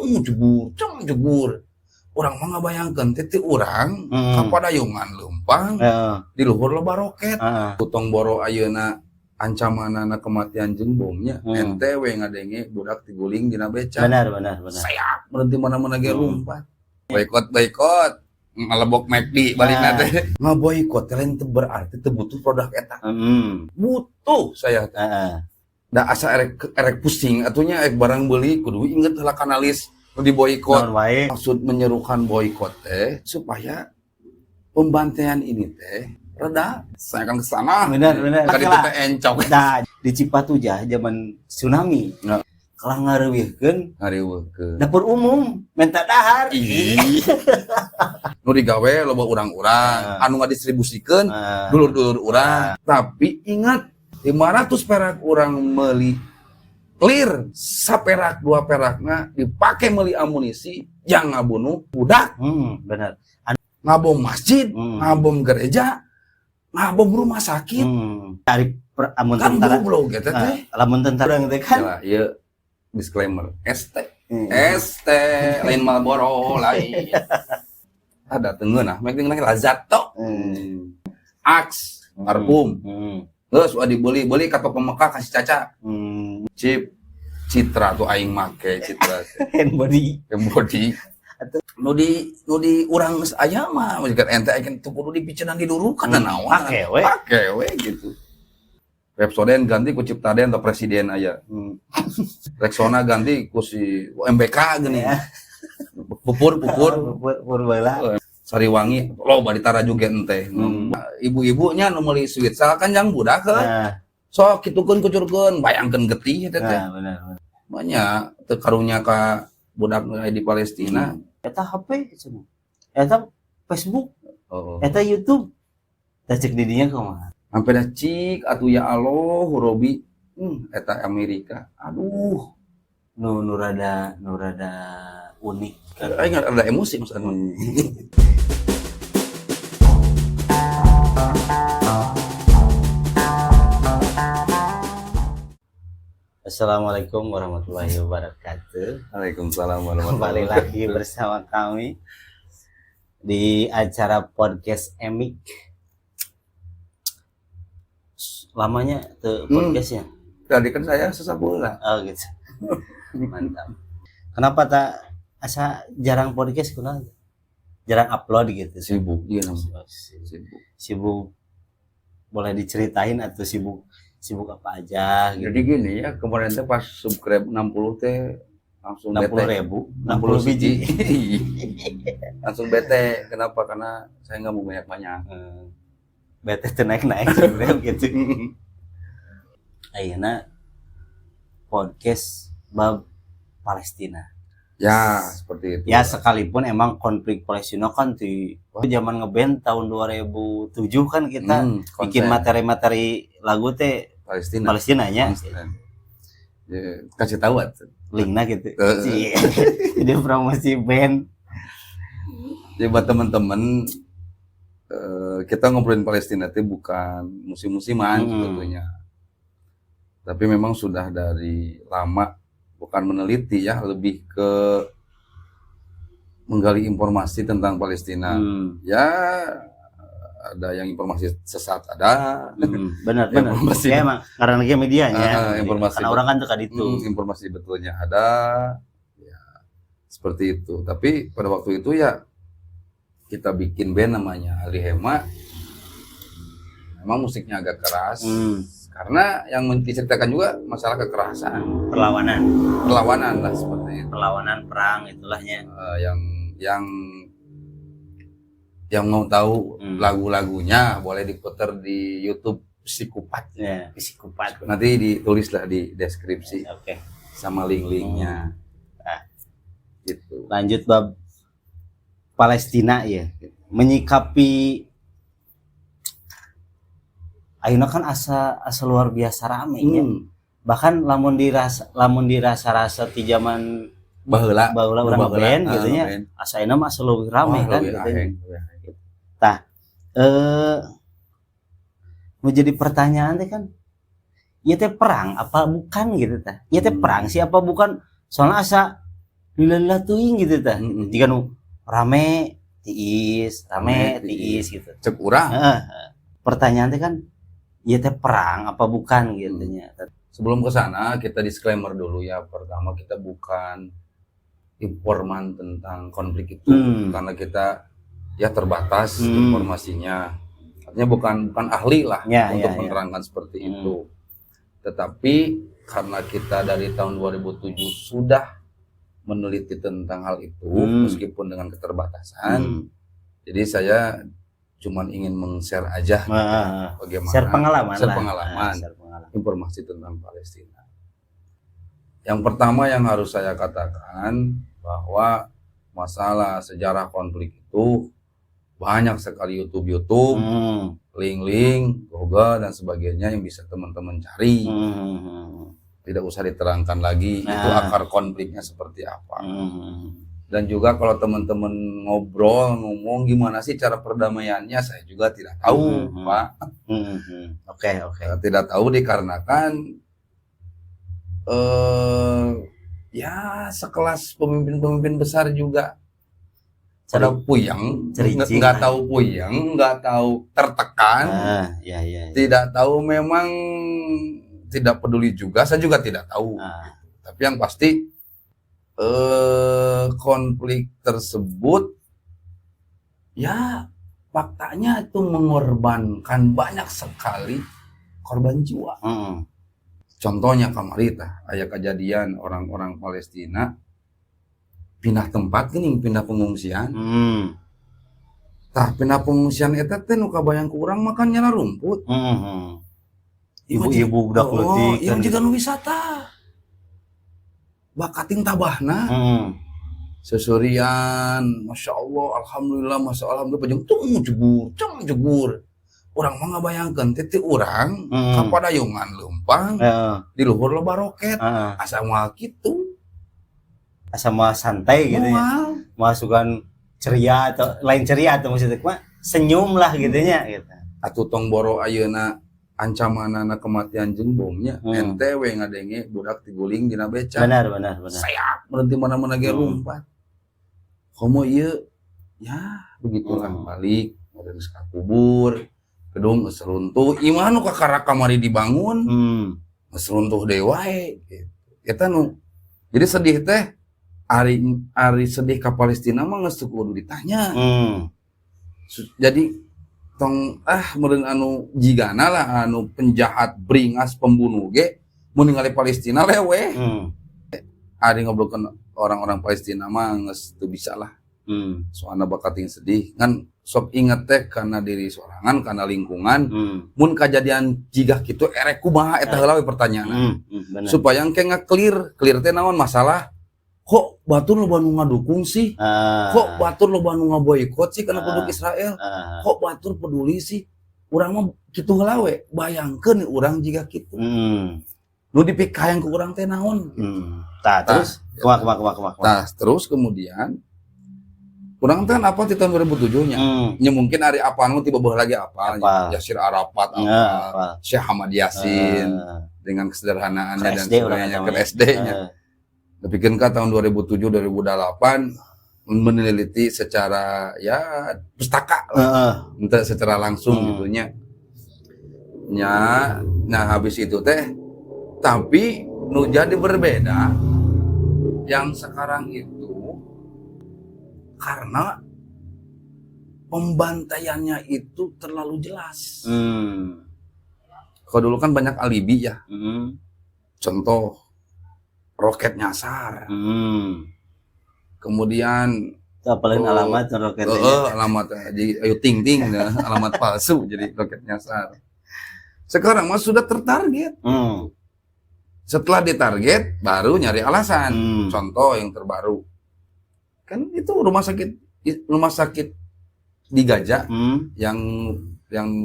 Cung jegur, cung jegur. Urang mah ngabayangkeun teh ti urang ka Padayungan leumpang, di luhur loba roket. Tong boro ayeuna ancamanana kematian jeung bomnya, ente we ngadenge budak tiguling dina beca. Benar, benar, benar. Sayap berhenti mana-mana ge lumpat. Boikot, boikot. Ngalebok McD balik teh. Ngaboikot teh lain teu berarti teu butuh produk eta. Butuh saya teh. Da asa erek erek pusing atunya, erek barang beli kudu inget heula kanalis nu diboikot. Naon wae. Maksud menyerukan boikot teh supaya pembantaian ini teh reda. Saya akan ke sana. Benar, benar. Tadi itu teh encok. Nah, di Cipatujah zaman tsunami. Nah. Kalah ngareuwihkeun Ngariweuhkeun. Dapur umum minta dahar. Ih. Nu digawe loba urang-urang, anu ngadistribusikeun dulur-dulur urang. Tapi ingat, 500 perak urang meuli clear, saperak dua perakna dipake meuli amunisi yang ngabunuh budak, Benar. ngabom masjid, ngabom gereja, ngabom rumah sakit. Dari per, amun Kan tentara goblok gitu teh. Lamun tentara teh kan. Ya, ieu disclaimer ST. ST lain Marlboro lain. Ada tengeunah, mek ngeunah Lazato. Axe, parfum. Geus udah dibeli-beli ka toko Mekah kasih Caca. Cip Citra tuh aing make Citra teh. Hand body. Yang body. Nu di urang geus aya mah jika ente aing teu kudu dipiceunan didurukan naon. Pake we. Pake we gitu. Pepsodent ganti ku Ciptaden atau presiden aya. Rexona ganti ku si MBK gini. Pupur pupur. Pupur pupur baheula. Sariwangi loba ditaraju ge ente. Ibu-ibunya nu meuli sweet sal kan jang budak heuh. Sok kitukeun kucurkeun, bayangkeun getih eta teh. Nah, benar, benar. Banyak teu karunya ka budak nu aya di Palestina. Eta HP cenah. Eta Facebook, eta YouTube. Tah, cek didinya kumaha? Sampai dah cik atuh, ya Allah Robi. Eta Amerika. Aduh, Nu nu rada unik. Aing ada emosi Mas Anu. Assalamualaikum warahmatullahi wabarakatuh. Waalaikumsalam Kembali warahmatullahi. Lagi bersama kami di acara podcast Emik. Lamanya tuh podcastnya. Tadi kan saya sesabola. Oh gitu. Mantap. Kenapa tak asa jarang podcast, kunaon? Jarang upload gitu. Sibuk dia nama. Sibuk. Sibuk, boleh diceritain atau sibuk sibuk apa aja gitu? Jadi gini ya, kemarin teh pas subscribe 60 teh langsung 60 bete. Ribu, 60 biji. Langsung bete. Kenapa? Karena saya nggak mau banyak-banyak. Bete teu naik-naik sebenarnya gitu. Ayeuna podcast bab Palestina. Ya, seperti itu. Ya, sekalipun emang konflik Palestina kan di zaman ngeband tahun 2007 kan kita bikin konsen. Materi-materi lagu teh Palestina. Palestina nya. Konsen. Ya, kasih tahu atuh. Linkna gitu. Heeh. Cie. Jadi promosi band. Jadi buat teman-teman, kita ngobrolin Palestina itu bukan musim-musiman sebetulnya. Tapi memang sudah dari lama, bukan meneliti ya, lebih ke menggali informasi tentang Palestina. Ya, ada yang informasi sesat ada. Benar benar. Informasi Ya, emang karena lagi medianya. Ah, informasi Karena orang kan tuh itu. Informasi betulnya ada. Ya, seperti itu. Tapi pada waktu itu ya kita bikin band namanya Ali Hema. Memang musiknya agak keras. Karena yang diceritakan juga masalah kekerasan, Perlawanan, perlawanan lah seperti itu. Perlawanan perang itulahnya. Yang mau tahu lagu-lagunya boleh diputar di YouTube Psikopat. Ya, psikopat. Nanti ditulislah di deskripsi sama link-linknya. Nah. Gitu. Lanjut bab Palestina ya. Menyikapi ayeuna kan asa asa luar biasa rame nya. Bahkan lamun dirasa-rasa di zaman Baheula. Baheula urang Baheula, ngeband gitu nya. ngeband. Asa ayeuna mah asa leuwih rame Wah, kan leuwih gitu. Aheng, leuwih aheng. Tah, mau jadi pertanyaan teh kan, ieu teh perang apa bukan gitu tah? Ieu teh perang sih apa bukan? Soalnya asa Lila teuing gitu tah. Mm-mm. Jiga nu rame tiis, rame Rame, tiis gitu. Cek urang. Heeh. Pertanyaan teh kan ieu teh perang apa bukan gitu nya. Sebelum ke sana kita disclaimer dulu ya. Pertama, kita bukan informan tentang konflik itu karena kita ya terbatas informasinya. Artinya bukan bukan ahli lah untuk menerangkan seperti itu. Tetapi karena kita dari tahun 2007 sudah meneliti tentang hal itu meskipun dengan keterbatasan. Jadi saya cuman ingin meng-share aja bagaimana Share pengalaman share lah. Pengalaman. Ah, share pengalaman. Informasi tentang Palestina. Yang pertama yang harus saya katakan bahwa masalah sejarah konflik itu banyak sekali YouTube-YouTube, link-link, Google dan sebagainya yang bisa teman-teman cari. Tidak usah diterangkan lagi itu akar konfliknya seperti apa. Dan juga kalau teman-teman ngobrol, ngomong gimana sih cara perdamaiannya, saya juga tidak tahu, Pak. Oke. Saya tidak tahu dikarenakan ya sekelas pemimpin-pemimpin besar juga pada puyeng, Cericing nggak lah. Tahu puyeng, nggak tahu tertekan, Ah, ya. tidak tahu memang tidak peduli juga, saya juga tidak tahu. Tapi yang pasti konflik tersebut ya faktanya itu mengorbankan banyak sekali korban jiwa. Contohnya kamari tah, aya kejadian orang-orang Palestina pindah tempat gini, pindah pengungsian. Tah, pindah pengungsian eta teh nu kabayang ku urang makan nyala rumput. Ibu-ibu budak Oh, leutik iya kan jiga gitu. Nu wisata. Bakating tabahna. Seserian, masya Allah, alhamdulillah, masya Allah, alhamdulillah, pajeng tung jegur, ceng jegur. Urang mah ngabayangkeun teh ti urang ka padayungan leumpang, di luhur loba roket. Asa moal kitu. Asa mah santai gitu ya. Moal. Masukan ceria atau lain ceria atau maksudnya mah senyum lah gitu nya gitu. Atuh tong boro ayeuna ancamanana kematian jeung bomnya, ente we ngadenge budak tiguling dina beca. Benar benar benar. Sayap berhenti mana-mana ge lumpat. Komo ieu ya begitulah balik geus kubur, gedung geus runtuh, imah nu kakara kamari dibangun geus runtuh deui wae gitu. Eta nu jadi sedih teh, ari ari sedih ka Palestina mah geus teu kudu ditanya. Jadi tong ah meureun anu jigana lah anu penjahat beringas pembunuh ge mun ningali Palestina leweh. Ari ngobrolkeun orang-orang Palestina mah geus teu bisa lah. Soalna bakating sedih kan sok inget teh karena diri sorangan, karena lingkungan, mun kajadian jiga kitu erek kumaha, eta heula we pertanyaan supaya engke nge-clear clear teh naon masalah, kok batur loba nu ngadukung sih, kok batur loba nu ngaboikot sih karena produk Israel, kok batur peduli sih. Urang mah kitu heula we, bayangkeun urang jiga kitu, nu dipikayang ku urang teh naon. Tah, terus kumaha kumaha kumaha kumaha? Tah, terus kemudian urang teh kan apa di tahun 2007 nya. Ya mungkin ari apaan mah tiba lagi apa, Apa? Yasir Arafat apa, Ya, apa? Syekh Ahmad Yasin dengan kesederhanaannya Ke dan SD urang sebagainya eta ke mah. SD-nya. Tapi kan ke tahun 2007 2008 meneliti secara ya pustaka lah, entah secara langsung gitu nya. Nya, nah habis itu teh tapi nu jadi berbeda yang sekarang itu karena pembantaiannya itu terlalu jelas. Kalau dulu kan banyak alibi ya. Contoh roket nyasar. Kemudian Itu apalagi Oh, alamat roketnya. Alamat jadi ayo ting ting ya, alamat palsu jadi roket nyasar. Sekarang mah sudah tertarget. Setelah ditarget baru nyari alasan. Contoh yang terbaru. Kan itu rumah sakit di Gaza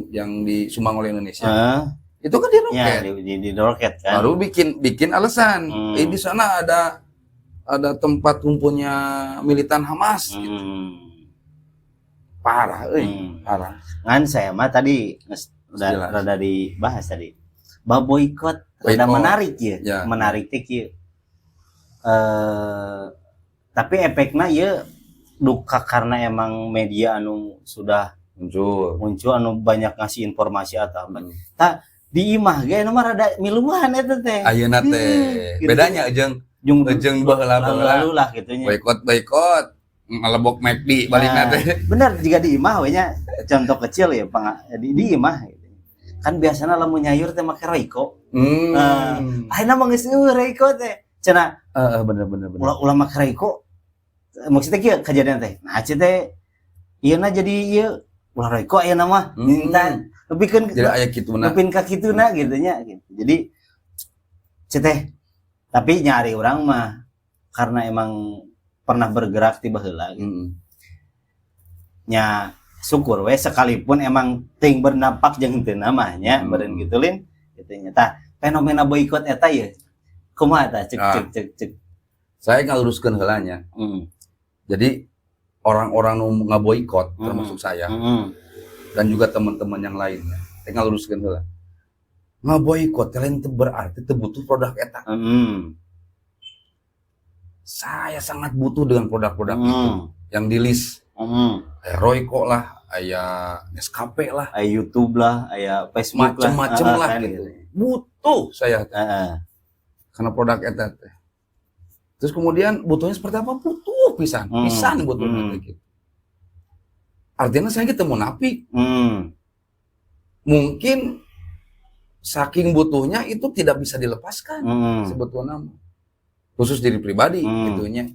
yang disumbang oleh Indonesia. Itu kan di Ya, roket. di roket kan. Baru bikin bikin alasan. Eh, di sana ada tempat kumpulnya militan Hamas gitu. Parah euy, parah. Ngan saya mah tadi udah Jelas. Rada dibahas tadi. Bab boikot rada Boikot. Menarik ya. Ya. Menarik teh kieu. Tapi efeknya ya duka karena emang media anu sudah muncul. Muncul, anu banyak ngasih informasi atau apa. Di imah ge anu mah rada miluan eta teh. Ayeuna teh Gitu. Bedanya jeung Jeung jeung baheula baheula lalu lah gitu nya. Boykot boykot ngalebok McD balikna Nah, teh. Bener, jika di imah we nya, contoh kecil ya, di imah gitu. Kan biasanya lamun nyayur teh make Royco. Nah, ayeuna mah geus euweuh Royco teh. Cenah Heeh, bener bener bener. Ulah ulah make Royco. Maksudnya kieu kejadian teh. Nah, cenah teh ieu na jadi ieu ulah Royco ayeuna mah. Minta lebihkeun Jadi aya kituna. Lebih ka kituna gitu nya gitu. Jadi teh tapi nyari orang mah karena emang pernah bergerak ti baheula gitu. Nya syukur we sekalipun emang ting berdampak jeung teu namanya meureun gitu lin gitu nya. Tah, fenomena boikot eta ya kumaha tah, cek? Ah. Cek cek cek. Saya ngaluruskeun heula nya. Jadi orang-orang nu ngaboikot termasuk saya dan juga teman-teman yang lainnya. Saya ngaluruskeun heula. Ngaboikot teh lain teu berarti teu butuh produk eta. Saya sangat butuh dengan produk-produk itu yang di list. Aya Royco lah, aya Nescafe lah, Aya YouTube lah, aya Facebook lah. Macem-macem Ah, lah kan gitu. Butuh saya karena produk eta teh. Terus kemudian butuhnya seperti apa? Butuh pisan, pisan butuhnya teh gitu. Artinya saya kita munafik. Mungkin saking butuhnya itu tidak bisa dilepaskan sebetulnya mah. Khusus diri pribadi gitunya.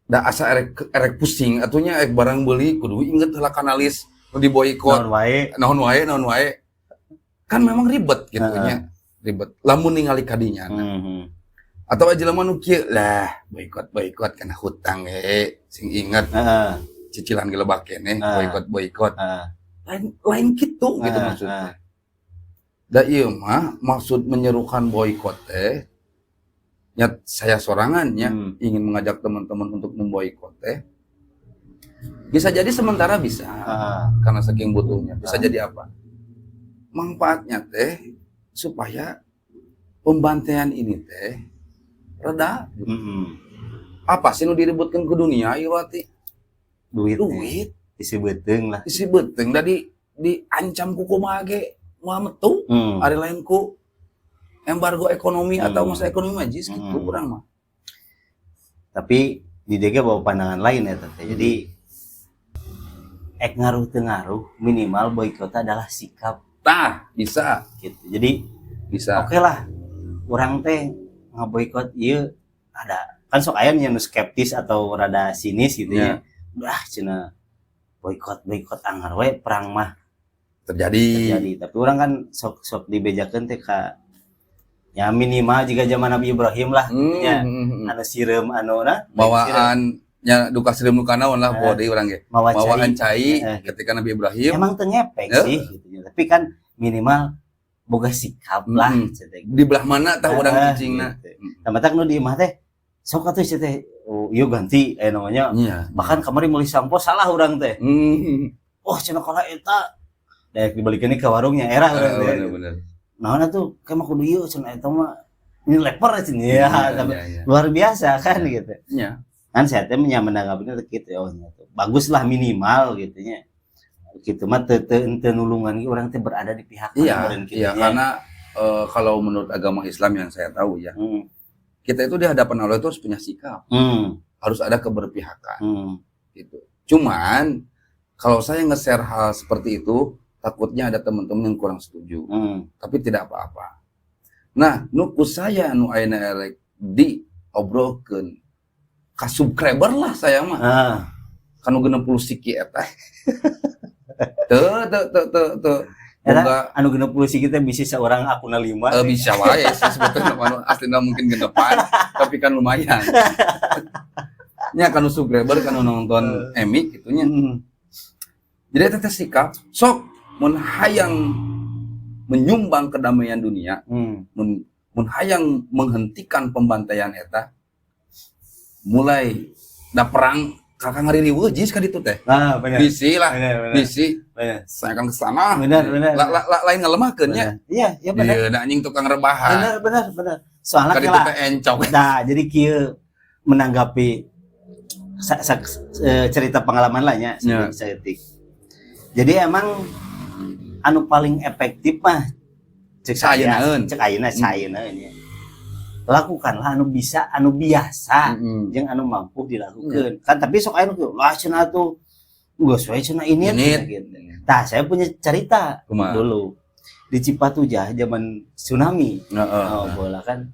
Da asa erek erek pusing atunya, erek barang beli kudu inget heula kana list nu diboikot. Naon wae. Naon wae, naon wae. Kan memang ribet gitu nya. Ribet. Lamun ningali kadinya. Atau aja jelema nu kieu lah, boikot boikot karena hutang sing inget cicilan ge lebak keneh, boikot boikot. Lain lain gitu gitu maksudnya. Da ieu mah maksud menyerukan boikot teh nya saya sorangannya ingin mengajak teman-teman untuk memboikot teh bisa jadi sementara bisa karena saking butuhnya bisa jadi apa manfaatnya teh supaya pembantaian ini teh reda. Apa sih nu diributkan ke dunia ieu wati? Duit. Duit. Isi beuteung lah. Isi beuteung, da di diancam ku kumaha ge moal metu. Ari lain ku embargo ekonomi atau masa ekonomi majis gitu kurang mah. Tapi di DG bawa pandangan lain ya teh. Jadi ek ngaruh teu ngaruh, minimal boikot adalah sikap Tah, bisa. Gitu. Jadi Bisa. Oke lah, orang teh ngaboikot ieu ada kan sok aya nu skeptis atau rada sinis gitu ya. Udah cenah boikot boikot anggar we, perang mah terjadi. Terjadi. Tapi orang kan sok sok dibejakeun teh ka ya minimal jika zaman Nabi Ibrahim lah ya. Anu sireum anu na Mawaan nya duka sireum nu kanaon lah, poho deui urang ge. Mawa cai. Mawaan cai Gitu. ketika Nabi Ibrahim. Emang teu ngepek sih gitu ya. Tapi kan minimal boga sikap lah cenah. Di belah mana tah urang cicingna. Gitu. Tah, matak nu di imah teh sok atuh cenah teh, oh, ieu ganti namanya. Bahkan kamari meuli sampo salah urang teh. Oh, cenah kalah eta. Daek dibalikeun ke warungnya era urang teh. Bener bener. Naon atuh kayak mah kudu ieu cenah, eta mah ini leper cenah ya. Tapi Iya. luar biasa kan gitu. Kan saya teh menanggapinya teh gitu, oh nya tuh. Bagus lah minimal gitu nya. Gitu mah teu teu teu nulungan ge urang teh berada di pihak meureun kitu Iya, nya. karena kalau menurut agama Islam yang saya tahu ya, kita itu di hadapan Allah itu harus punya sikap, harus ada keberpihakan gitu. Cuman kalau saya nge-share hal seperti itu, takutnya ada teman-teman yang kurang setuju. Tapi tidak apa-apa. Nah, nu ku saya nu ayeuna erek diobrolkeun ka subscriber lah saya mah. Kanu 60 siki eta. Teu teu teu teu teu. Eta Boga anu 60 siki teh bisa seorang akuna 5. Bisa wae sih sebetulnya, anu aslinya mungkin genepan, tapi kan lumayan. Nya kanu subscriber, kanu nonton Emi gitu nya. Jadi eta teh sikap sok mun hayang menyumbang kedamaian dunia, mun mun hayang menghentikan pembantaian eta, mulai da perang kakak ngaririweuh jis ka ditu teh. Ah, bener. Bisi lah, Bener, bener. bisi saya akan ke sana. Bener, bener. La, la, la, lain ngalemahkeun nya. Bener. Iya bener. Iya, da anjing tukang rebahan. Bener, bener, bener. Soalnya Ka ditu kela teh encok. Nah, jadi kieu. Menanggapi cerita pengalaman lah nya saeutik. Jadi emang anu paling efektif mah cek saya, Saayeunaeun. Cek ayeuna, saayeunaeun ya. Lakukanlah anu bisa, anu biasa, jeung anu mampu dilakukan. Kan tapi sok aya nu kieu, lah cenah tuh geus we cenah ini Ini. Gitu. Tah, saya punya cerita. Kumaha? Dulu di Cipatujah zaman tsunami. Oh, bola kan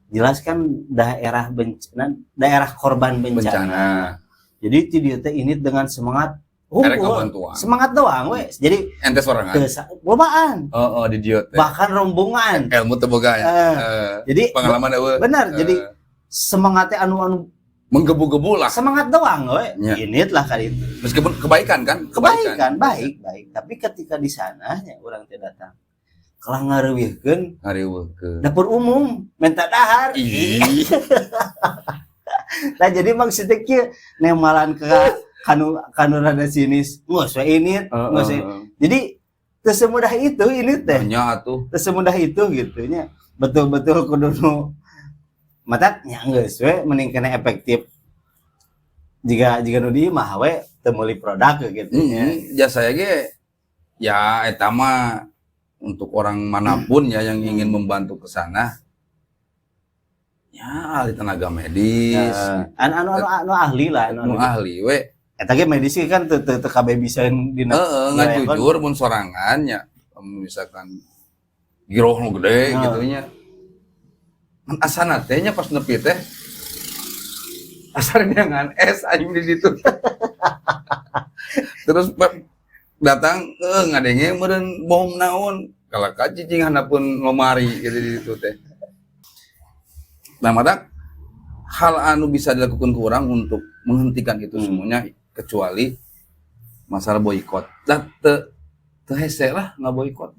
jelas kan daerah bencana, daerah korban bencana. Bencana. Jadi ti dieu teh ini dengan semangat Erek hungkul. Ngabantuan. Semangat doang we. Jadi Ente sorangan. Teu lobaan, Oh, di dieu teh. Bahkan rombongan. Ilmu teu boga ya. Eh, jadi pengalaman euweuh. Benar, jadi semangatnya anu anu menggebu-gebu lah. Semangat doang we. Ini lah kali itu. Meskipun kebaikan kan? Kebaikan, baik, baik. Tapi ketika di sana nya urang teh datang. Kalah ngareuwihkeun Ngariweuhkeun. Dapur umum minta dahar. Ih. Nah, jadi maksudnya kieu, nemalan ke kanu kanu rada sinis, geus we ini, geus we. Jadi teu semudah itu ini teh. Nya atuh. Teu semudah itu gitu nya. Betul-betul kudu nu mata nya geus we mending kena efektif. Jika jika nu di mah we teu meuli produk gitu nya. Ya saya ge ya eta mah untuk orang manapun ya yang ingin membantu ke sana ya ahli tenaga medis. Anu anu anu, anu ahli lah, anu, nu anu. Ahli we. Eta ge medis ge kan teu teu teu kabeh bisa dina Heeh, nggak wilayah kan. Jujur mun sorangan ya misalkan giroh nu gede gitu nya. Kan asana teh nya pas nepi teh asar ngan es aing di situ. Terus datang ngadenge meureun bom naon kalah ka cicing handapeun lomari gitu di situ teh. Nah, mata hal anu bisa dilakukan ku urang untuk menghentikan itu semuanya kecuali masalah boikot. Lah teu teu hese lah nggak boikot.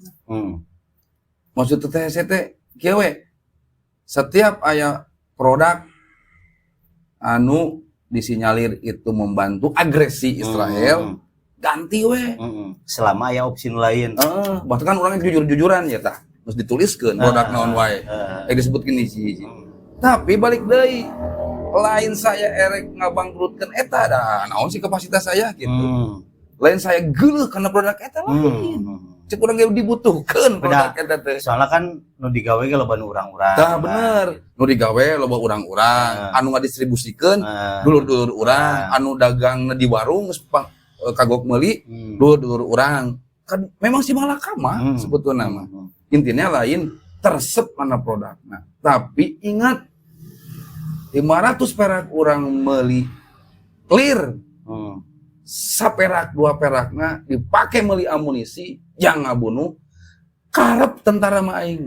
Maksud teu hese teh kieu we. Setiap aya produk anu disinyalir itu membantu agresi Israel, ganti we. Selama aya opsi nu lain. Heeh, bahkan orangnya jujur-jujuran ya tah. Terus dituliskeun produk naon wae. Eh, disebutkeun hiji-hiji. Tapi balik deui, lain saya erek ngabangkrutkeun eta dah naon sih kapasitas saya gitu. Lain saya geuleuh karena produk eta lain. Cek urang ge dibutuhkeun produk eta teh. Soalnya kan nu digawe ge loba nu urang-urang. Tah bener. Nu digawe loba urang-urang, anu ngadistribusikeun dulur-dulur urang, anu dagang di warung geus kagok meuli dulur-dulur urang. Kan memang si malakama sebetulna mah. Intinya lain teresep mana produk. Nah, tapi ingat 500 perak urang meuli clear, saperak dua perakna dipakai meuli amunisi yang ngabunuh karep tentara mah aing.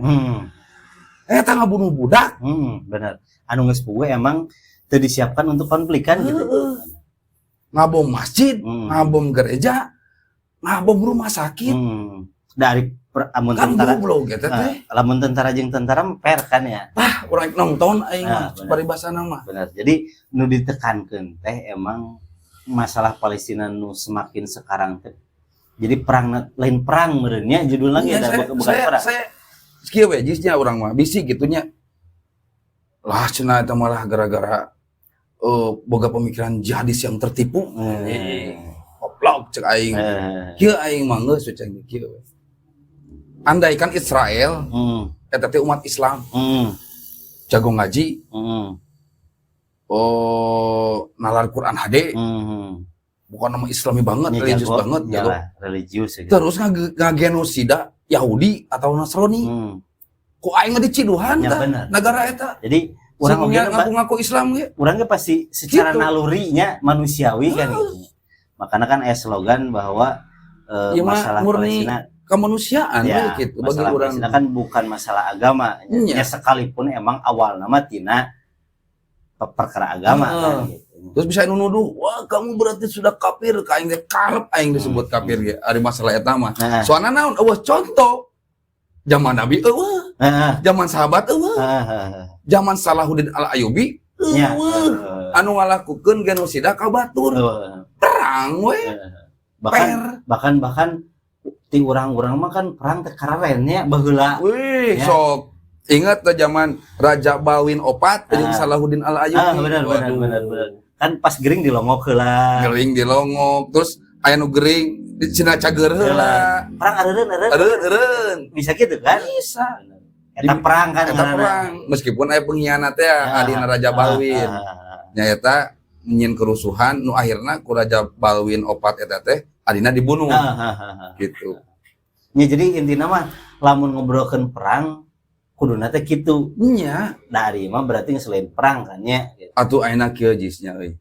Eta ngabunuh budak. Bener. Anu geus puguh emang teu disiapkan untuk konflik kan gitu. Heeh. Ngabom masjid, ngabom gereja, ngabom rumah sakit. Dari amun Kan tentara goblok eta teh. Lamun tentara jeung tentara mah fair kan ya. Tah, urang nonton aing mah Ah, bener. paribasana mah. Benar. Jadi nu ditekankeun teh emang masalah Palestina nu semakin sekarang teh. Jadi perang lain perang meureun nya judulna ge Iya, da, saya, bukan saya, perang. Saya kieu we jisnya urang mah bisi gitunya. Lah cenah eta malah gara-gara boga pemikiran jihadis yang tertipu. Eh, goblok cek aing. Kieu aing mah geus we cek kieu we. Andaikan Israel eta teh umat Islam, jago ngaji, oh nalar Quran HD, bukan nama Islami banget, Nya religius jago, banget, jago. Iyalah, religius ya gitu. Terus ngagenosida Yahudi atau Nasrani. Ku aing mah diciduhan Ya, tah bener. Negara eta. Jadi urang oge ngaku-ngaku Islam ge. Urang ge pasti secara Gitu. nalurinya manusiawi kan gitu. Makanya kan aya slogan bahwa Ya mah, masalah murni Palestina kemanusiaan ya, we gitu bagi masalah urang. Palestina kan bukan masalah agama. Iya. Ya sekalipun emang awal nama tina perkara agama kan gitu. Terus bisa nu nuduh, wah kamu berarti sudah kafir, ka aing teh karep aing disebut kafir ge. Ari masalah eta mah. Nah, Soalna naon euweuh contoh. Zaman Nabi euweuh, zaman sahabat euweuh, zaman Salahuddin Al Ayyubi euweuh. Anu ngalakukeun genosida ka batur. Perang we, Bahkan per. Bahkan bahkan ti urang-urang mah kan perang teh keren nya baheula. Wih, Ya. sok. Ingat tuh zaman Raja Baldwin opat jeung Salahuddin Al Ayyubi. Ah, benar benar. Waduh. Benar benar. Kan pas gering dilongok heula. Gering dilongok, terus aya nu gering di cina cager heula. Perang areureun areureun. Eureun eureun. Bisa gitu kan? Bisa. Eta perang kan Eta ngaranna. Perang meskipun aya pengkhianat ya, adina Raja Baldwin. Nya eta nyieun kerusuhan nu akhirna ku Raja Baldwin opat eta teh adina dibunuh gitu. Ya, jadi intinya mah lamun ngobrolkeun perang kuduna teh kitu. Nya. Dari mah berarti selain perang kan ya. Gitu. Atuh ayeuna kieu jisnya euy.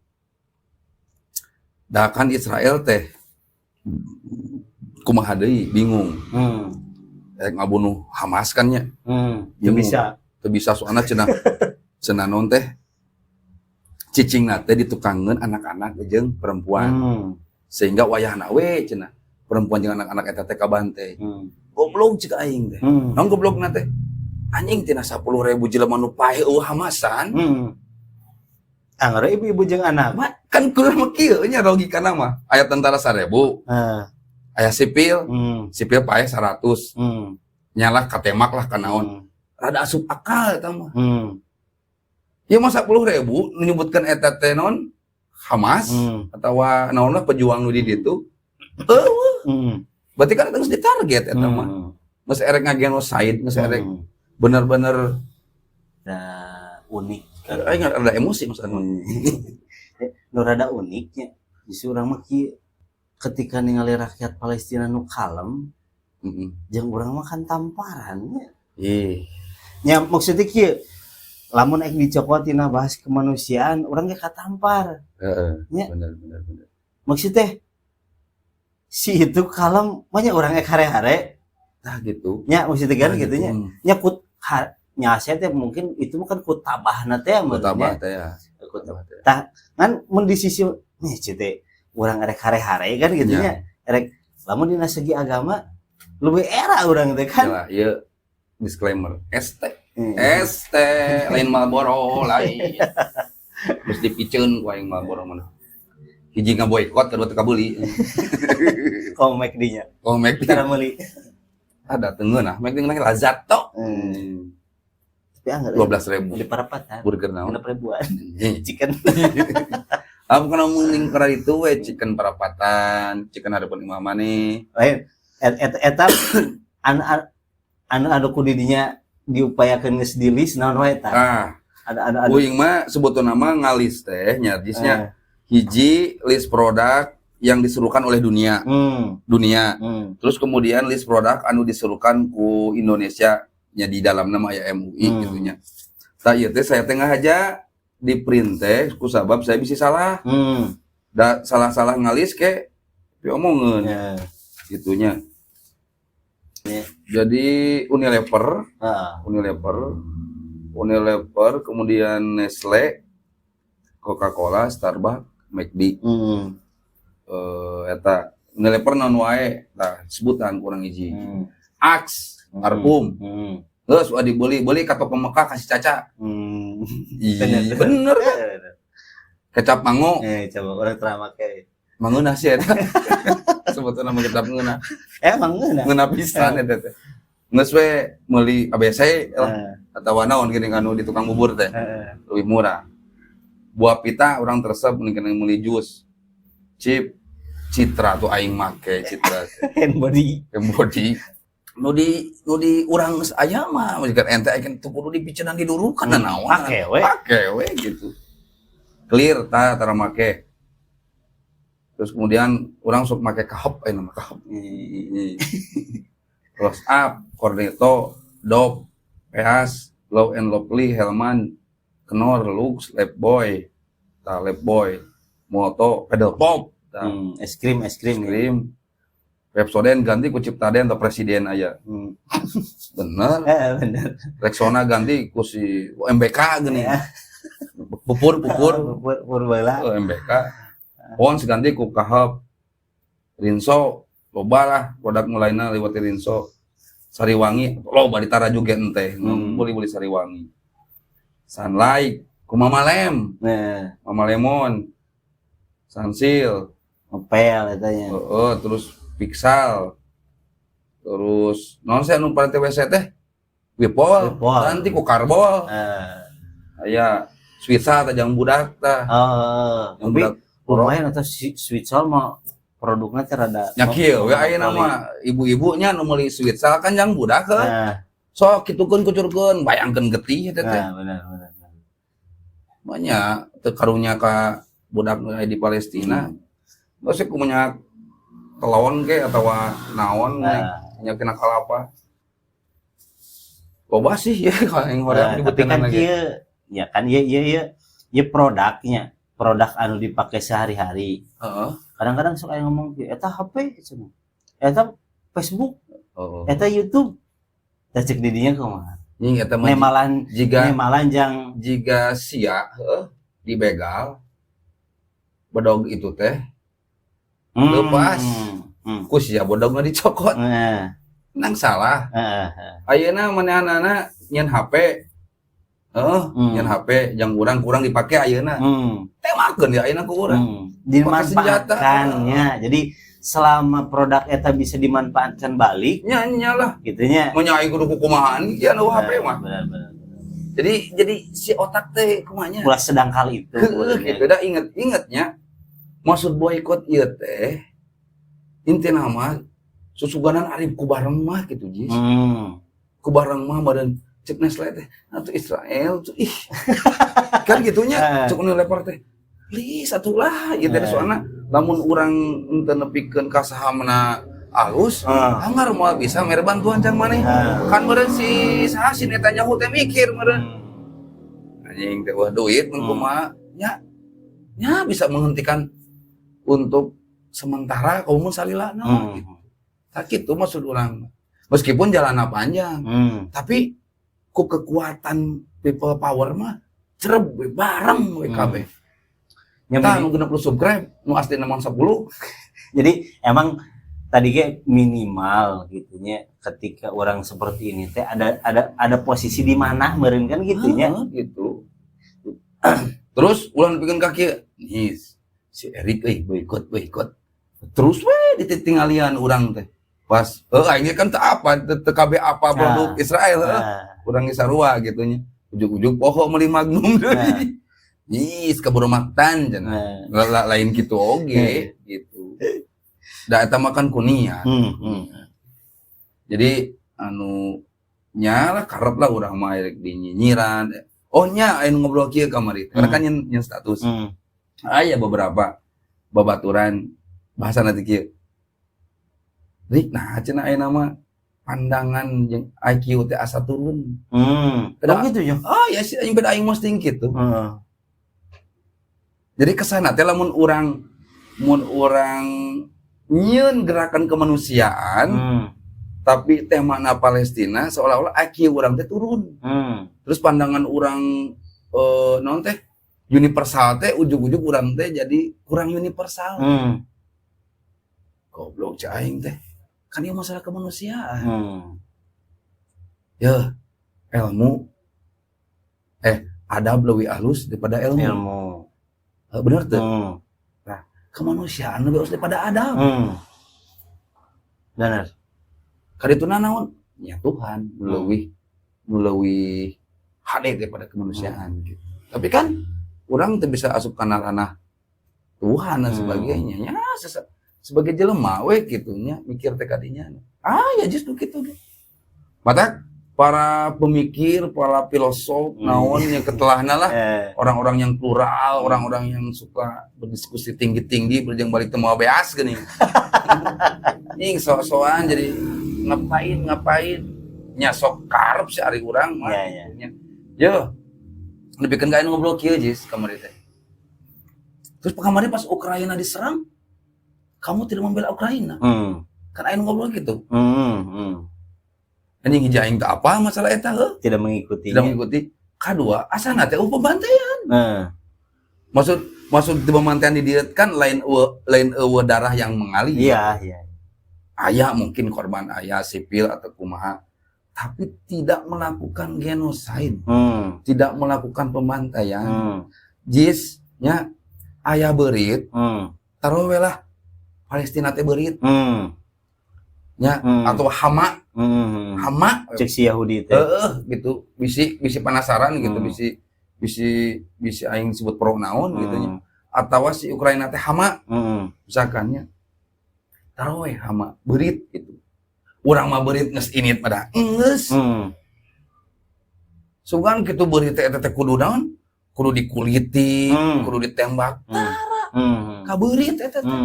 Da kan Israel teh kumaha deui, bingung. Rek ngabunuh Hamas kan nya. Teu Bingung. Bisa. Teu bisa, soalna cenah cenah non teh cicingna teh ditukangeun anak-anak jeung perempuan. Sehingga wayahna we cenah perempuan jeung anak-anak eta teh kabante. Goblok cek aing teh. Naon goblokna teh? Anjing, tina 10.000 jelema nu paeh euweuh Hamasan. Anggar ibu-ibu jeung anak. Mah kan kurang mah kieu nya logikana mah. Aya tentara 1000, aya sipil, sipil paeh 100. Nyalah katemak lah kanaon. Rada asup akal eta mah. Ya masa 10.000 menyebutkan eta teh non Hamas atau naon lah pejuang nu di ditu. Euweuh. Berarti kan geus ditarget eta mah. Geus erek ngagenoside, geus erek bener-bener. Nah, unik. Aing rada emosi Mas Anu. Nu rada uniknya justru urang mah kieu, ketika ningali rakyat Palestina nu kalem jeung urang mah kan tamparan nya. Ih. Nya maksudnya kieu, lamun ek dicokot tina bahas kemanusiaan urang ge katampar. Nya. Bener bener bener. Maksudnya si itu kalem banyak orang ek hare-hare. Nah gitu. Nya maksudnya kan Nah, gitu nya. Nya kut ha, nya saya teh mungkin itu mah kan ku tabahna teh Ku tabah teh ya. Ku tabah. Tah kan mun di sisi nih cete urang erek hare-hare kan gitu nya. Erek lamun dina segi agama lebih era urang teh kan. Ya, ieu disclaimer ST. ST lain Marlboro lain. Terus dipiceun ku aing Marlboro mana. Hiji ngaboikot, kedua teu kabeuli. Komek dinya. Oh, mek. Cara meuli. Ada teu ngeunah, mek ngeunah Lazato. Tapi anggar 12.000. di parapatan. Burger naon? 6 ribuan. Ih. Chicken. Aku kan ngomong lingkaran itu we chicken parapatan, chicken harapan imah maneh. Lain et et eta anu anu anu ku didinya diupayakeun geus di list naon wae tah? Ah, Ada ada ada. Uing mah sebetulna mah ngalis teh nyarjisnya hiji list produk yang diserukan oleh dunia, dunia. Terus kemudian list produk anu diserukan ku Indonesia nya, di dalam nama aya MUI gitu nya. Tah ieu teh saya tengah aja di print teh ku sabab saya bisa salah. Da salah-salah ngalis ke diomongeun gitunya. Jadi Unilever, Unilever, Unilever, kemudian Nestle, Coca-Cola, Starbucks, McD. Eta Unilever naon wae, tah sebutan kurang hiji. Axe, parfum. Geus ulah dibeli, beli ka toko Mekah kasih Caca. Ih, Bener. bener kan? Kecap mango, Eh, coba orang terama kayak. Mangeunah sih eta. Sebetulna mah kecap ngeunah. Emang ngeunah. Ngeunah pisan eta teh. Geus we meuli ABC lah atau naon gini anu di tukang bubur teh lebih murah. Buah pita orang teresep mending kena meuli jus. Chip Citra tuh aing make Citra. Hand body. Yang body nu di urang geus aya mah jika ente aing teu kudu dipiceunan didurukan hmm, naon. Pake we. Pake we gitu. Clear ta tara make. Terus kemudian orang sok make Kahop, eh nama Kahop. Close Up, Cornetto, Dove, Peas, Low and Lovely, Hellman, Knorr, Lux, Lifebuoy, ta Lifebuoy, Moto, Pedal Pop, ta, Es krim, es krim. Es krim. Pepsodent ganti ku Ciptaden atau Presiden aja. Bener. Bener. Rexona ganti ku si MBK gini. Pupur, pupur. Pupur, pupur baheula. Oh, MBK. Pons ganti ku Kahep. Rinso, loba lah produk mulaina lewat Rinso. Sariwangi, loba ditara juga ente. Beli-beli Sariwangi. Sunlight, ku Mama Lem, Nah, Mama Lemon. Sunsilk, ngepel etanya. Oh, terus Pixal. Terus non saya anu pada TWC teh. Wipol, Wipol. Nanti ku karbol. Aya Sweet Sal teh jang budak tah. Oh, Yang tapi budak lumayan atau si Sweet Sal mah produknya teh rada nya kieu we ayeuna mah ibu-ibunya nu meuli Sweet Sal kan jang budak heuh. Sok kitukeun, kucurkeun, bayangkeun getih eta teh. Nah, benar benar. Benar. Banyak teu karunya ka budak nu aya di Palestina. Geus ku minyak telon ke atawa naon, minyak tina kalapa. Loba sih ya kalau yang hoream Nah, tapi dibeutinan kan lagi. Kieu ya kan, ieu ieu ieu ieu produknya, produk anu dipakai sehari-hari. Kadang-kadang sok aya ngomong kieu, eta HP cenah. Eta Facebook, eta YouTube. Tah, cek di dinya kumaha? Nying eta mah Nemalan jiga nemalan jang jiga sia heuh dibegal bedog itu teh lepas. Ku sia bedogna dicokot nang salah. Ayeuna manehanana nyeun HP heuh, nyeun HP jang urang kurang dipake ayeuna, temakeun di ayeuna ku urang. Pakai senjata. Dimanfaatkannya. Jadi selama produk eta bisa dimanfaatkan balik Nya nya lah. Gitu nya. Mun aing kudu kukumahaan ya nu HP mah. Benar benar. Jadi si otak teh kumanya. Ulah sedangkal itu. Heueuh gitu dah, inget-ingetnya maksud boikot ieu teh intina mah susuganan arif ku bareng mah gitu, Jis. Ku bareng mah badan cek Nestle teh atuh Israel tuh ih kan gitunya. Cek nu lempar teh please atulah gitu. Soalna lamun urang henteu nepikeun ka sahamna alus, anggar moal bisa mere bantuan jang maneh. Kan meureun si saha, si Netanyahu teh mikir meureun, anjing teh wah duit mun kumaha nya nya bisa menghentikan untuk sementara kaum salilana gitu. Tak gitu maksud urang, meskipun jalanna panjang, tapi ku kekuatan people power mah cereb we, bareng we kabeh. Ya, Tah, nu 60 subscribe nu asli mah 10. Jadi emang tadi ge minimal gitunya ketika orang seperti ini teh ada posisi di mana meureun kan gitunya. Heeh, gitu. Terus ulah nepikeun ka kieu nih si Erik euy boikot boikot terus we ditingalian urang teh pas heuh aing kan teu apa teu teu kabeh apa produk Israel heuh. Urang ge sarua gitu nya, ujug-ujug poho meuli Magnum deui. Ih, keburu makan cenah. Lain gitu oge gitu. Da eta mah kan ku niat. Jadi anu nya lah karep lah urang mah rek dinyinyiran. Oh nya aya nu ngobrol kieu kamari. Karena kan nyen, nyen status. Aya beberapa babaturan bahasa nanti kieu. Rik, nah cenah aya nama pandangan jeung IQ teh asa turun. Oh gitu ya. Oh ya sih, aing beda aing posting gitu. Jadi kesana teh lamun urang mun urang nyieun gerakan kemanusiaan tapi temana Palestina seolah-olah IQ urang teh turun. Terus pandangan urang naon teh universal teh ujug-ujug urang teh jadi kurang universal. Goblok cek aing teh. Kan ieu masalah kemanusiaan. Ya, ilmu adab lebih halus daripada ilmu. Ilmu. Bener tuh. Kemanusiaan lebih halus daripada adab. Benar. Kadituna naon? Ya Tuhan leuwih leuwih hade daripada kemanusiaan gitu. Tapi kan urang teu bisa asup kana ranah Tuhan dan sebagainya. Ya sebagai jelema we gitu nya mikir teh kadinya. Ah ya justru gitu ge. Mata para pemikir, para filosof, naon yang ketelahna lah, orang-orang yang plural, orang-orang yang suka berdiskusi tinggi-tinggi, berjang balik teu moal beas geuning. Ing sok-sokan jadi ngapain ngapain nya sok karep si ari urang mah. Iya. Nya. Yo. Lebih kan ngobrol kieu jis kamari teh. Terus kemarin pas Ukraina diserang, kamu tidak membela Ukraina. Kan aing ngobrol gitu. Anjing hiji aing teh apa masalah eta heuh? Tidak mengikuti. Tidak mengikuti. Kadua, asana teh pembantaian. Maksud maksud di pembantaian di dieu kan lain eueuh, lain eueuh darah yang mengalir. Iya. Aya mungkin korban aya sipil atau kumaha, tapi tidak melakukan genosid, tidak melakukan pembantaian. Jis nya aya beurit, taruh we lah Palestina teh beurit. Nya atau hama hama. Cek si Yahudi teh. Heeh, gitu. Bisi bisi penasaran gitu, bisi bisi bisi aing disebut pro naon gitu nya. Atau si Ukraina teh hama misalkan nya. Taruh we hama beurit gitu. Urang mah beurit geus init pada geus. Sugan kitu beurit teh eta teh kudu naon? Kudu dikuliti, kudu ditembak. Kabeurit eta teh.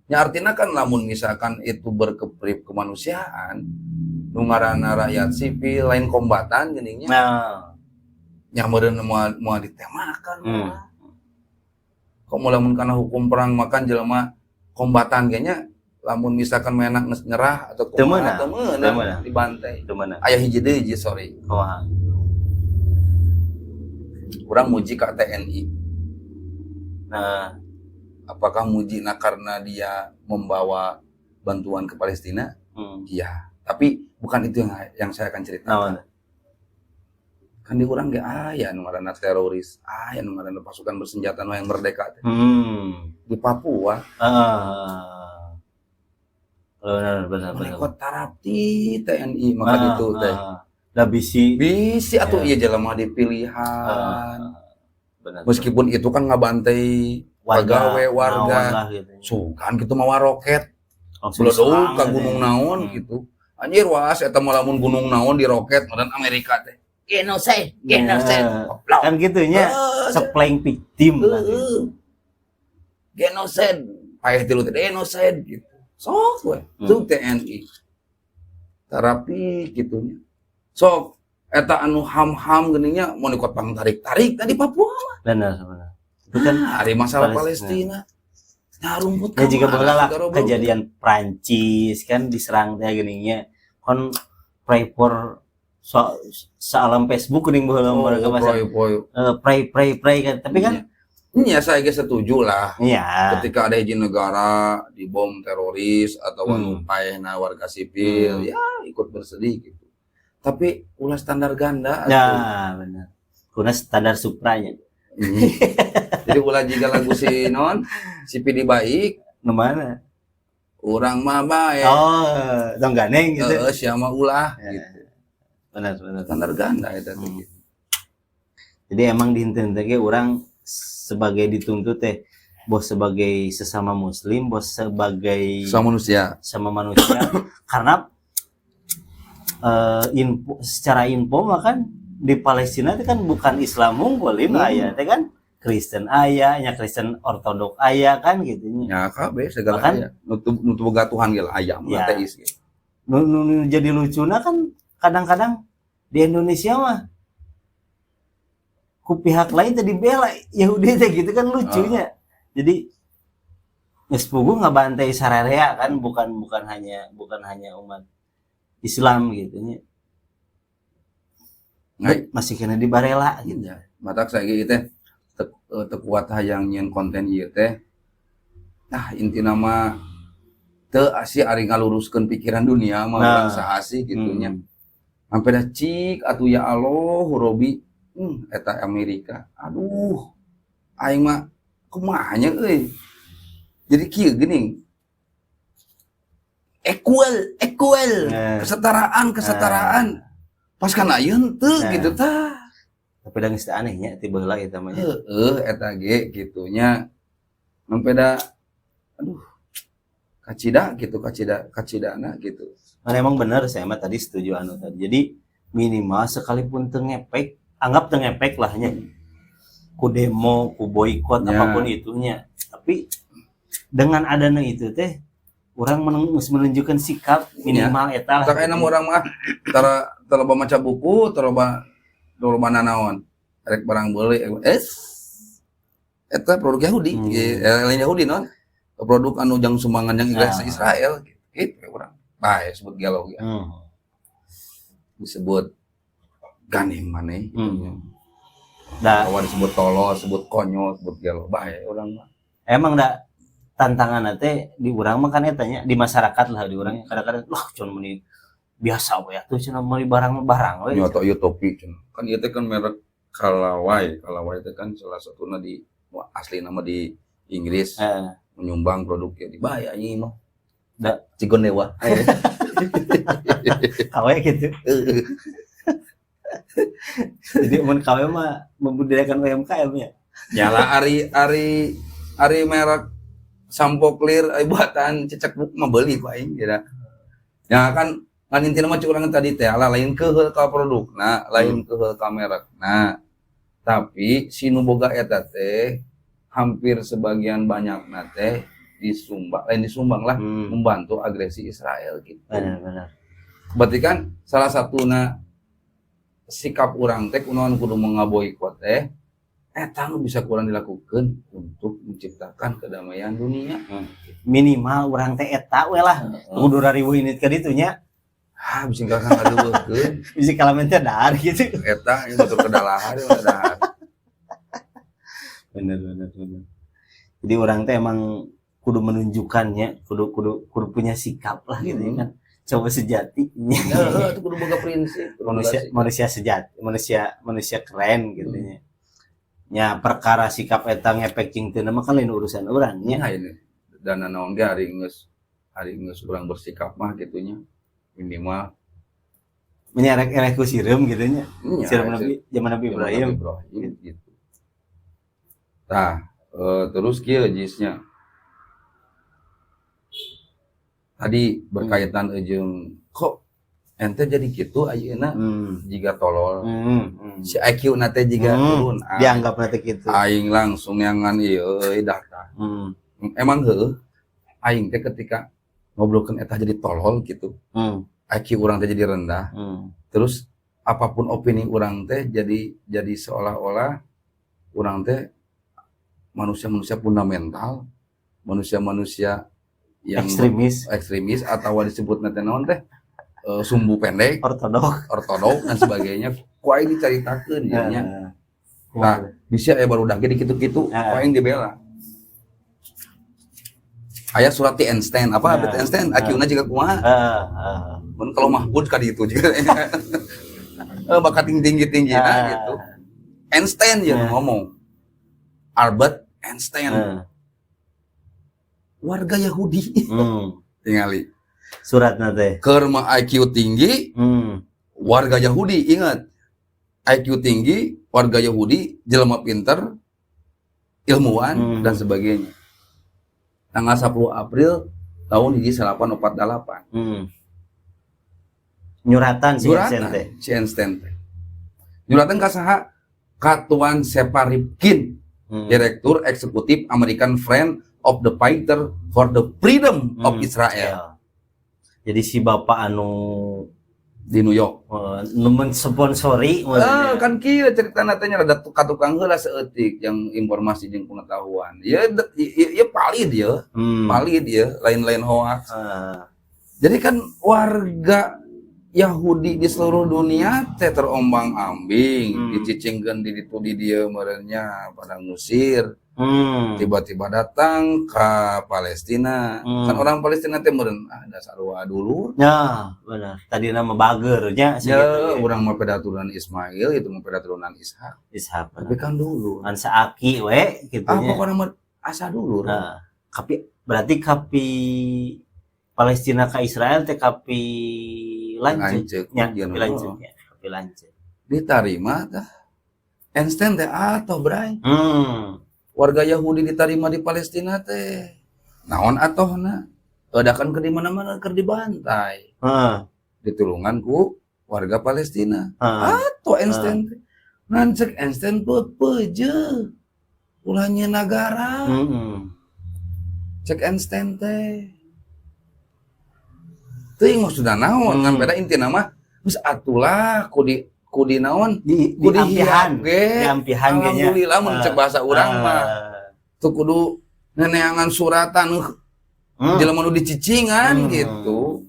Ya artinya kan lamun misalkan itu berkeprip kemanusiaan, nu ngaranna rakyat sipil lain kombatan geuning nya. Nya meureun moal moal ditembakan. Kok mau lamun kana hukum perang makan jelema kombatan kayaknya lamun misalkan menak geus nyerah atau Teu meunang. Teu meunang Teu meunang. Dibantai. Itu mana? Aya hiji deui hiji, sorry. Kumaha? Urang muji ka TNI. Nah, Apakah mujina karena dia membawa bantuan ke Palestina? Iya, tapi bukan itu yang saya akan ceritakan. Naon? Kan di urang ge aya nu ngaranna teroris, aya nu ngaranna pasukan bersenjata nu yang merdeka teh. Di Papua Benar benar benar. mereka tarapti TNI maka itu teh. Da bisi. Bisi atuh Ya. ieu jelema dipilihan. Benar. Meskipun itu kan ngabantai pagawe, warga. Naon lah gitu. Sugan gitu mawa roket, Langsung beledug diserang ka gitu. Gunung naon gitu. Anjir was eta mah lamun gunung naon di roket dan Amerika teh. Genocide, genocide. Nah, Goblok. kan gitu nya. Sok playing victim lah gitu. Heeh. Genocide. Paeh tilu teh genocide gitu. Sok we, itu TNI. Terapi gitu nya. Sok eta anu ham-ham geuning nya mau ikut pang tarik-tarik tadi Papua. Benar benar. Itu kan Nah, ari masalah Palestina. Palestina. Nah, rumput ya jika kamana, bola lah si Garoblok. Kejadian Prancis kan diserang teh geuning nya kon pray for so, sealam Facebook geuning baheula Oh, mereka masa pray, pray. Pray pray pray kan, tapi kan Iya, saya ge setuju lah. Ketika ada hiji negara dibom teroris atau anu paehna warga sipil, ya ikut bersedih gitu. Tapi ulah standar ganda atuh. Nah, benar, kuna standar Supranya. Jadi ulah jiga lagu si non, si Pidi Baik, Nu mana? Urang mah bae. Oh, tong gandeng gitu. Heeh, sia mah ulah Ya. gitu. Benar benar. Standar ganda eta teh. Jadi emang di henteu ge urang sebagai dituntut teh bos sebagai sesama muslim, bos sebagai Sama manusia. Sama manusia karena info, secara info mah kan di Palestina itu kan bukan Islam unggul ini aya teh kan Kristen aya nya, Kristen Ortodok aya kan gitu nya. Ya kabeh segala Bahkan- aya. Nu teu boga Tuhan ge lah aya, mun Ya. ateis ge. Nu jadi lucuna kan kadang-kadang di Indonesia mah ku pihak lain tadi bela Yahudi teh gitu kan lucunya. Jadi geus puguh ngabantai sararea kan, bukan bukan hanya umat Islam gitu nya. Nah, masih kena dibarela gitu. Ya, matak saya ge teh teu kuat hayang nyieun konten ieu teh. Nah, intina mah teu asih ari ngaluruskeun pikiran dunia mah Nah. urang saha sih gitu nya. Sampai dah cik atuh ya Allah Robi, eta Amerika. Aduh. Aing mah kumaha nya euy. Jadi kieu geuning. Equal, equal. Nah. Kesetaraan, kesetaraan. Pas kana ieu henteu Nah. gitu tah. Tapi da geus teu anehnya ti baheula eta mah nya. Heeh, eta ge gitunya. Sampai da aduh kacida gitu, kacida kacidana gitu. Kan emang bener, saya mah tadi setuju anu tadi. Jadi minimal sekalipun teu ngepek, anggap teu ngepek lah nya. Ku demo, ku boikot apapun itunya. Tapi dengan adanya itu teh orang menunjukkan sikap minimal eta lah. Tak enak urang mah tara tara loba maca buku, tara loba tara loba nanaon. Rek barang beuli es eta produk Yahudi, lain Yahudi non. Produk anu jang sumbangan yang Israel gitu. Gitu urang. Bae sebut gelo ge. Disebut gandeng maneh gitu. Nah, Bahwa disebut tolol, sebut konyol, sebut gelo. Bae urang mah. Emang da tantangan teh di urang mah kan eta nya, di masyarakat lah, di urang kadang-kadang loh cuman meni biasa we atuh cenah meuli barang mah barang we. Nyoto ieu topi cenah. Kan ieu teh kan merek Callaway. Callaway teh kan salah satuna di asli nama di Inggris menyumbang produknya di bahaya ieu mah. Da. Cigon dewa. KW gitu. Jadi mun KW mah membudidayakan UMKM ya. Nyala ari ari ari merek sampo Clear ari buatan Cicekbuk mah beuli ku aing gitu. Ya kan kan intina mah cek urang tadi teh ala lain keheul ka produkna, lain keheul ka merekna. Tapi si nu boga eta teh hampir sebagian banyakna teh disumbang, lain disumbang lah, membantu agresi Israel gitu. Benar benar. Berarti kan salah satuna sikap urang teh kunaon kudu mengaboikot teh eta nu bisa kurang dilakukan untuk menciptakan kedamaian dunia. Minimal urang teh eta we lah. Kudu ribu ini ka ditu nya. Ah, bisa enggak ngadueukeun. Bisa kalamen teh dahar gitu. Eta ieu batur kedalahar ieu dahar. Bener bener bener. Jadi urang teh emang kudu menunjukkannya, kudu kudu kudu punya sikap lah gitu ya kan. Coba sejati. Heeh, itu kudu boga prinsip, kudu boga Manusia sikap. Manusia sejati, manusia manusia keren gitu nya. Nya perkara sikap eta ngepek cing teu mah kan lain urusan urang nya. Nah, ini dana naon ge ari geus urang bersikap mah gitu nya. Minimal Menyerek-erek ku sireum gitu nya. Nya, Sireum Nabi zaman Nabi zaman Ibrahim. Nabi Ibrahim gitu. Tah, terus kieu jisnya. Tadi berkaitan jeung kok ente jadi gitu ayeuna jiga tolol. Si IQ na teh jiga turun. Ah, Dianggap nanti gitu. Aing langsung nyangan ieu euy data. Emang heueuh aing teh ketika ngobrolkeun eta jadi tolol gitu. IQ urang teh jadi rendah. Terus apapun opini urang teh jadi seolah-olah urang teh manusia-manusia fundamental, manusia-manusia yang Ekstremis, ekstremis atau disebut nanti naon teh sumbu pendek, ortodok. Ortodok dan sebagainya. Ku aing dicaritakeun ya nya. Nah, bisa ya baru udah gede gitu-gitu, ku aing dibela. Aya surat ti Einstein, apa Albert Einstein, IQ-na juga kumaha? Mun kalau Mahfud ka ditu juga. Bakat tinggi-tinggi nah gitu. Einstein ya ngomong. Albert Einstein, warga Yahudi. Tingali. Suratna teh. Keur mah IQ tinggi, warga Yahudi, ingat. IQ tinggi, warga Yahudi, jelema pinter, ilmuwan dan sebagainya. Tanggal 10 April tahun 1848. Nyuratan si Nyuratan Einstein teh. Si Einstein teh. Nyuratan ka saha? Ka Tuan Sepa Rifkin, Direktur Eksekutif American Friend of the Fighter for the Freedom of Israel Ya. Jadi si bapak anu di New York. Nu mensponsori Eh, kan kieu ceritana teh nya rada ka tukang heula saeutik yang informasi jeung pengetahuan. Ya ya, ya valid ya, valid ya, lain-lain hoax. Jadi kan warga Yahudi di seluruh dunia teh terombang-ambing, dicicingkeun di ditu di dieu meureun nya pada ngusir. Tiba-tiba datang ke Palestina. Kan orang Palestina teh meureun ah dasar dulu. Ya, benar. Tadi nama bager nya Ya, segitu. urang mah peda turunan Ismail, itu mah peda turunan Ishak. Ishak. Tapi kan dulu. Kan saaki we gitu Ah, nya. pokoknya mah asa dulu. Nah, kapi berarti kapi Palestina ke Israel teh kapi lanceuk Lanceuk, nya, ya, kapi lanceuk nya, kapi lanceuk. Diterima tah. Einstein teh atau bray. Warga Yahudi diterima di Palestina teh. Naon atohna? Kan ke di mana-mana keur dibantai. Ditulungan ku warga Palestina. Atau Einstein teh. Ngan cek Einstein pepeje. Ulah nyieun nagara. Cek Einstein teh. Teuing maksudna naon ngan beda intina mah geus atulah ku di naon Di ku di ampihan, dihiap ge. di ampihan kayaknya. Alhamdulillah mun cek bahasa urang mah tuh kudu neneangan suratan jelema nu dicicingan gitu.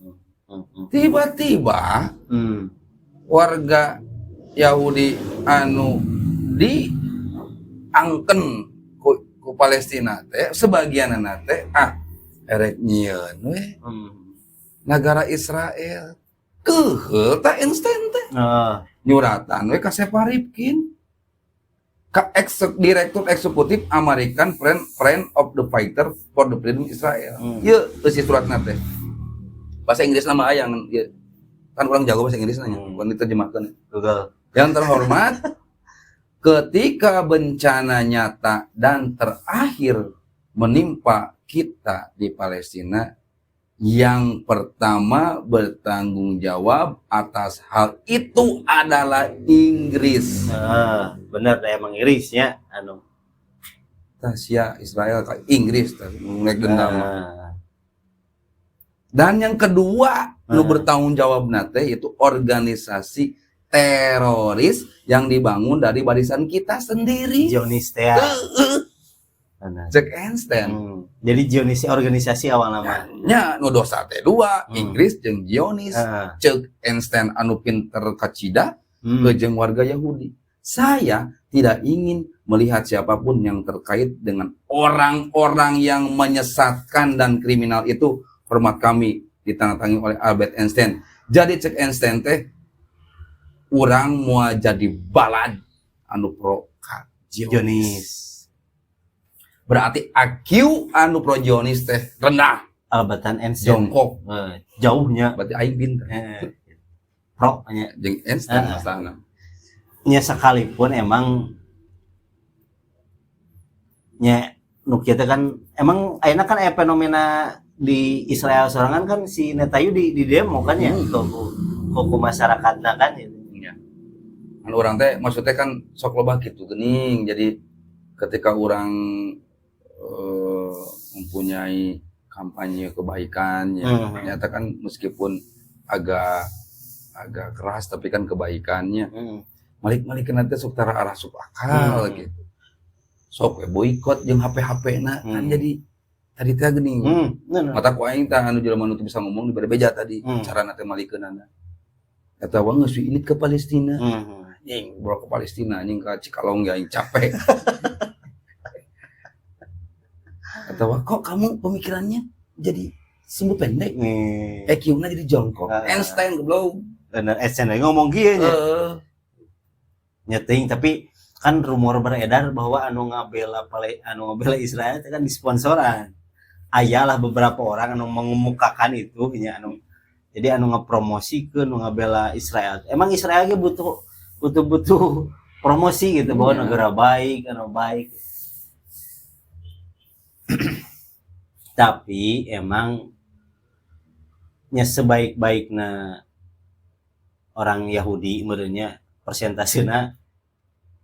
Tiba-tiba warga Yahudi anu di angken ku Palestina teh sebagian teh ah erek nyieun we negara Israel keheul tah Einstein teh nyuratan we ka Sepa Rifkin ka direktur eksekutif American Friend Friend of the Fighter for the Freedom Israel. Ieu eusi suratna teh. Bahasa Inggris nama aya ya. Kan urang jago bahasa Inggris nanya, hmm. Diterjemahkan. Google. Yang terhormat, ketika bencana nyata dan terakhir menimpa kita di Palestina, yang pertama bertanggung jawab atas hal itu adalah Inggris. Ah, bener dah, emang Inggrisnya anu. Tasya Israel ke Inggris tah, rek dendam. Ah. Dan yang kedua, nu bertanggung jawab nate itu organisasi teroris yang dibangun dari barisan kita sendiri. Zionis teh. Heeh. Bener. Cek Einstein. Jadi Zionis organisasi awal nama. Nya nu dosa teh dua, Inggris jeung Zionis. Cek Einstein anu pinter kacida jeung warga Yahudi. Saya tidak ingin melihat siapapun yang terkait dengan orang-orang yang menyesatkan dan kriminal itu. Hormat kami, ditandatangani oleh Albert Einstein. Jadi cek Einstein teh urang mau jadi balad anu pro ka Zionis. Zionis. Berarti IQ anu pro Zionis teh rendah, Albert Einstein. Jongkok. Eh, jauhnya. Berarti aing pinter. Eh, pro nya. Jeung Einstein masalahna. Nya sekalipun emang nya nu kieu teh kan emang ayeuna kan aya fenomena di Israel sorangan kan, si Netanyahu di demo kan ya, ku masyarakatna kan gitu. Iya. Kan urang teh maksudnya kan sok loba gitu geuning. Jadi ketika urang mempunyai kampanye kebaikan ya, ternyata kan meskipun agak agak keras tapi kan kebaikannya malik-malik nanti sok tara arah asup akal gitu. Sok we boikot jeung HP-HP na kan, jadi tadi teh geuning. Bener. Mata ku aing tah anu jelema nu teu bisa ngomong dibere beja tadi carana teh malikeunana. Eta wa geus ini ke Palestina. Anjing, bro, ke Palestina anjing, ke Cikalong ya aing capek. Atau kok kamu pemikirannya jadi sumbu pendek? EQ-nya jadi jongkok. Ah. Einstein goblok. Bener, Einstein lagi ngomong kieu nya. Heeh. Nyeting, tapi kan rumor beredar bahwa anu ngabela Israel itu kan disponsoran. Ayalah beberapa orang anu mengemukakan itu nya, anu jadi anu ngepromosikeun nu ngabela Israel. Emang Israel ge butuh butuh butuh promosi gitu bahwa negara baik, anu baik. Tapi emang nya sebaik-baikna orang Yahudi meureunnya persentasena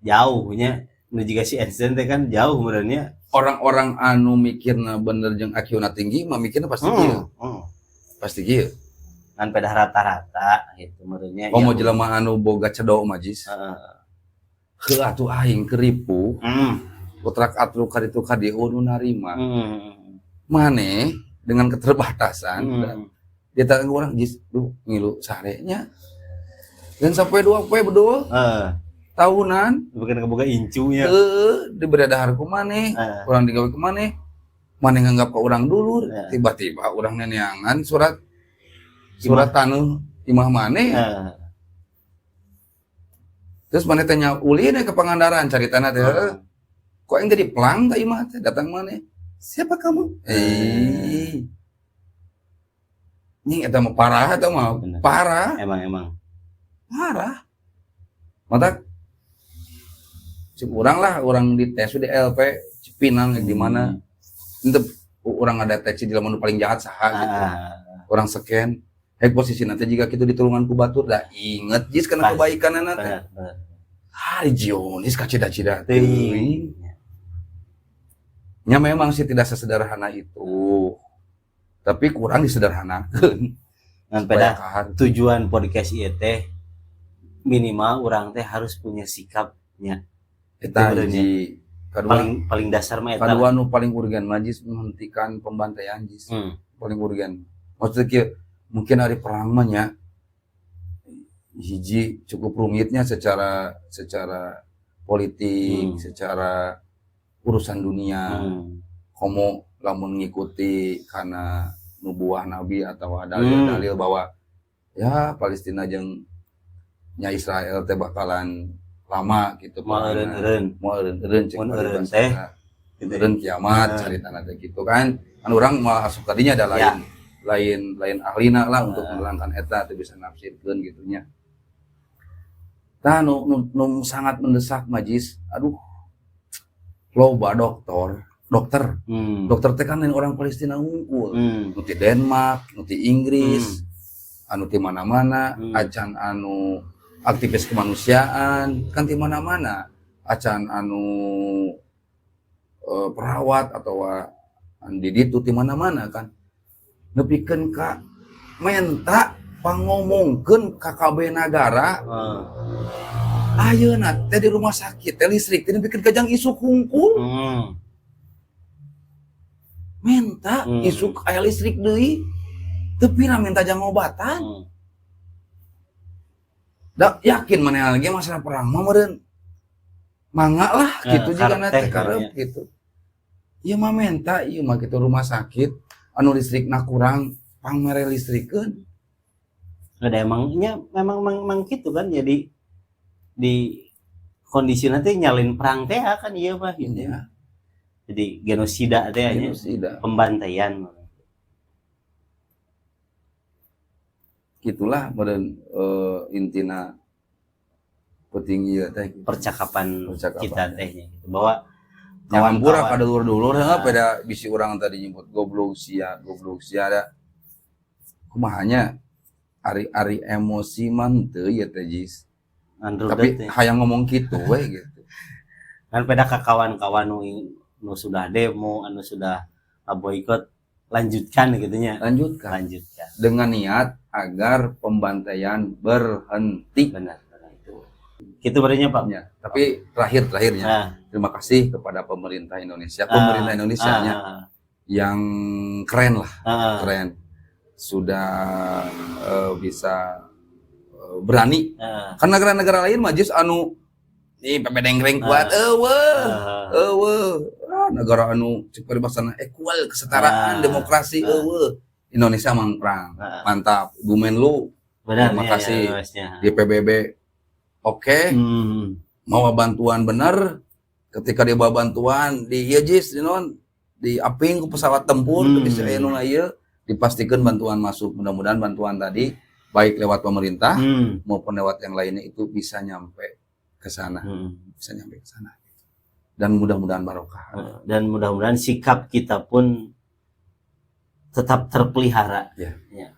jauhnya nu jiga si Einstein teh kan jauh meureunnya. Orang-orang anu mikirna bener jeung IQ-na tinggi mah mikirna pasti kieu. Pasti kieu. Kan pada rata-rata gitu meureunnya. Komo Yahudi. Jelema anu boga cedok majis. Heuh atuh aing keripu, utrak atruk ka ditu ka dieu nu narima. Maneh dengan keterbatasan dia tak orang jis duh ngilu sarenya dan sampai 2 poe bedul tahunan. Bukan keboga incunya. Heuh, diberi dahar ku maneh, urang digawe ku maneh, maneh nganggap ke urang dulur, tiba-tiba urang neneangan surat surat taneuh imah maneh, terus maneh tanya ulin ke Pangandaran cari tanah teh, kok yang jadi pelang teh imah teh, datang maneh, "Siapa kamu?" Eh, ini eta mah parah, eta mah parah. Emang emang. Parah. Mata cik urang lah, urang di tes di LP Cipinang di mana itu urang ada deteksi di lamun paling jahat saha gitu. Urang scan hek posisi nanti jika kita ditulungan ku batur dah inget jis karena kebaikan nanti. Bener, bener. Hari Zionis kacida-cida Teuing. Nya memang sih tidak sesederhana itu, tapi kurang disederhanakan Ngan supaya pada kahar. Tujuan podcast ieu teh minimal urang teh harus punya sikapnya. Eta Itu hiji kedua. Paling paling dasar mah eta. Kedua nu paling urgen majis menghentikan pembantaian jis. Paling urgen maksudnya kieu, mungkin hari perang mah nya hiji cukup rumitnya secara secara politik, secara urusan dunia, komo lamun ngikuti karena nubuah nabi atau dalil-dalil bahwa ya Palestina jeung nya Israel teh bakalan lama gitu. Moal eureun-eureun. Moal eureun-eureun cek Mun eureun paribasa. Teh, gitu. Eureun kiamat caritana teh gitu kan. Kan urang moal asup tadinya ada lain. Lain lain ahlina lah untuk menerangkan eta, teu bisa nafsirkeun gitu nya. Tah, nu sangat mendesak, Majis, aduh, loba dokter, dokter, dokter teh kan lain orang Palestina unggul. Nu ti Denmark, nu ti Inggris, anu ti mana-mana, acan anu aktivis kemanusiaan, kan ti mana-mana. Acan anu perawat atau anu di ditu ti mana-mana kan. Nepikeun ka menta pangomongkeun ka kabeh nagara ayeuna teh di rumah sakit teh listrik teh nepikeun ka jang isuk hungkul. Menta isuk aya listrik deui. Teu pira minta jang ngobatan. Da yakin mana lagi masalah perang mah meureun mangga lah gitu juga karep teh teh, karep ya. Gitu. Ieu mah menta ieu mah gitu, rumah sakit anu listrikna kurang pangmere listrikeun. Ada emangnya memang memang, memang gitu kan, jadi di kondisi nanti nyalin perang teh kan, iya mah gitu. Jadi genosida teh nya. Genosida. Pembantaian. Gitulah meureun intina penting ieu teh. Percakapan, Percakapan. Kita teh nya gitu. Bahwa Jangan pura kawan-kawan ka dulur-dulur heuh Ah. pada bisi urang tadi nyebut goblok sia, goblok sia, da kumaha nya, ari-ari emosi mah henteu ieu teh, Jis. Andrew Tapi teh. Hayang ngomong kitu we gitu. Kan pada ka kawan-kawan nu sudah demo, anu sudah boikot, lanjutkan gitu nya. Lanjutkan. Lanjutkan. Dengan niat agar pembantaian berhenti. Benar, benar itu. Gitu berarti, Pak. Ya, tapi terakhir terakhirnya terima kasih kepada pemerintah Indonesia, pemerintah Indonesia nya yang keren lah, keren. Sudah bisa berani. Karena negara-negara lain mah jis anu nih PP denggreng kuat, euweuh. Euweuh. Ah, negara anu cek paribasana equal, kesetaraan, demokrasi, euweuh. Indonesia mangprang. Mantap. Bu Menlu Benar, terima ya, kasih. Ya, ya. Di PBB oke, mau bantuan bener. Ketika dia bawa bantuan di ieu, jis, di non di aping ke pesawat tempur, bisa aya nu ieu dipastikan bantuan masuk. Mudah-mudahan bantuan tadi baik lewat pemerintah maupun lewat yang lainnya itu bisa nyampe ke sana, bisa nyampe ke sana dan mudah-mudahan barokah. Dan mudah-mudahan sikap kita pun tetap terpelihara. Ya. Ya.